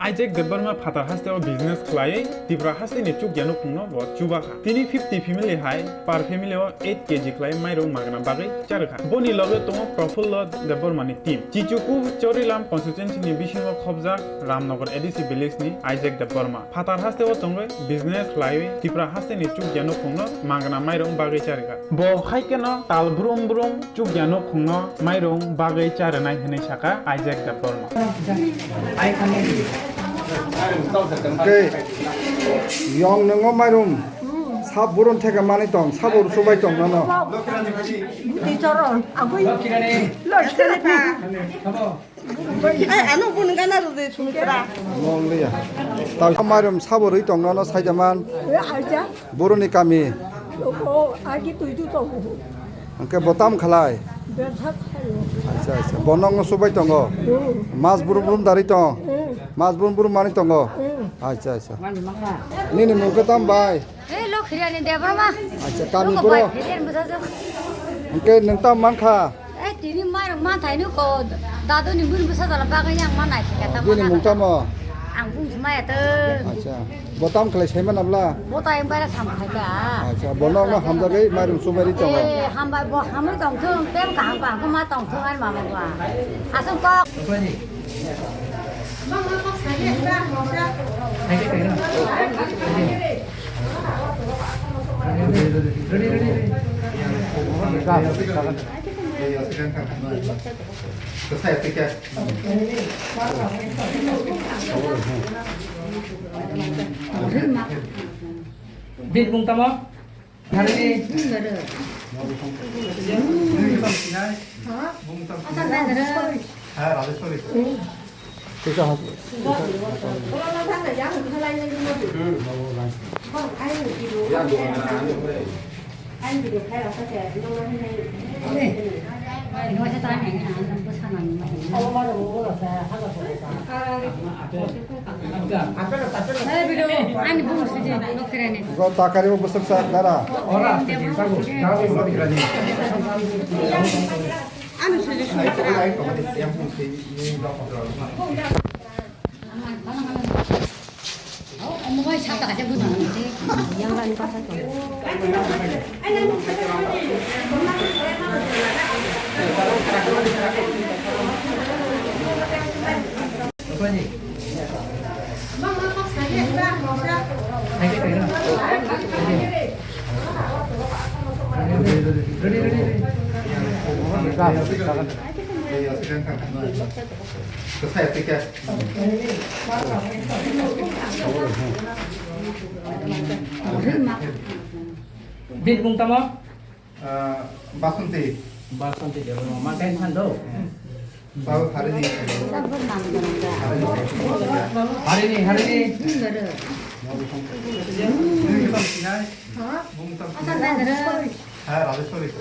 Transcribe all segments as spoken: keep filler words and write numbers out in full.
Isaac Debbarma phatar haste o business khlaiwi Tripura haste ni chukya nukhungno bo chubakha. Tini fifty family hai per family o eight K G khlai mairung magna bagwi charwkha. Boni loge tongo Prafullo Debbarma ni team. Chichuku Chorilam constituency ni bisingo khobjak Ramnagar A D C village ni Isaac Debbarma. Phatar haste o tongwi business khlaiwi Tripura haste ni chukya nukhungno magna mairung bagwi charwkha. Bo hai kheno tal brum brum chukya nukhungno mairung bagwi charwnai hwnwi sakha Isaac Debbarma. Tei yong nwngo mairung sab burun theke manwi tong, sabo rw subai tong nono. Buti choron, agui. Lord Philip. Ai, ano bun gana rw de Sumitra. Mong liya. Tal mairum sabo rwi tong nono saida man. Aja. Buruni kami. O, agi tui tu tong. Angke botam khalai. Bersa khayo. Acha, acha. Bonong no subai tongo. Hmm. Mas burum burum dari tong. Hmm. Mas burum burum mani tongo. Hmm. Acha, acha. Nini mungke tam bai. Hei, lo khiriani Debbarma. Acha, kami lo buro. Bai, khiriani bwsajwk. Angke nung tam mankha. Ei, tini mairok manthai no ko, daduni bini bwsa dala bagwi yang manai khe ta. Bini mung tamo? Ang bung smaya to. Acha. Botam khlai sai manabla? Bota yang bara sam khai ta. Acha, bono no hamjagwi mairum subai ri tongo. Eh, hambai bo hamwi tong thung, tem kaham kaham ma tong thung ar mama bo. Asung kok. Bini mung tamo? Harini. Ani bung sidi, nokirani. Go takari bo bwswk sa dara. Ani sidi sumitra. Omo bai sata kaisa bwna. Yang lain pasal tu. Bini mung tamo? Ah, Basanti. Basanti Debbarma, ma kai than do? Sabo Harini. Harini, Harini. Hai, Rajeshwari.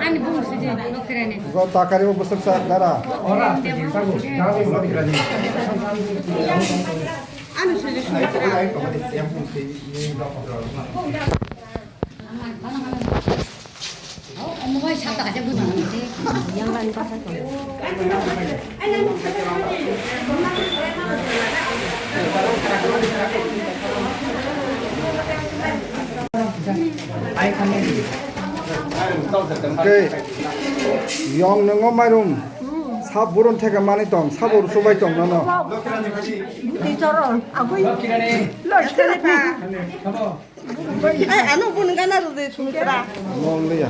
Ani bung sidi, nokirani. Go takari bo bwswk sa dara. Ani sidi sumitra. Tei yong nwngo mairum sab burun theke manwi tong, sabo rw subai tong nono. Buti choron, agui. Lord Philip. Ai, ano bun gana rw de Sumitra. Mong liya.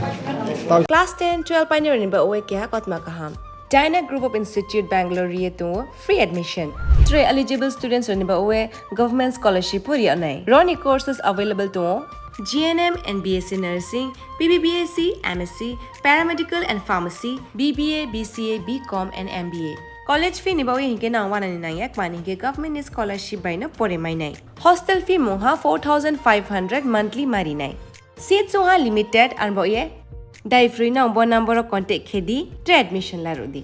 Class ten, twelve painirokni ba oe keha kotma kaham. Dyna Group of Institute Bangalore riye tongo free admission. Tre eligible students rokni ba oe government scholarship o riya nai. Roni courses available tongo G N M and B S C Nursing, B B B S C, M S C, Paramedical and Pharmacy, B B A, B C A, B Com and M B A. College fee ni bagwi hinkhe nang wanani nangya, kmani hinkhe government ni scholarship bai no pore mainai. Hostel fee mungha four thousand five hundred monthly marinai. Seat chungha limited, arbo ye Daiphruino bo number o contact khe di, tre admission la rw di.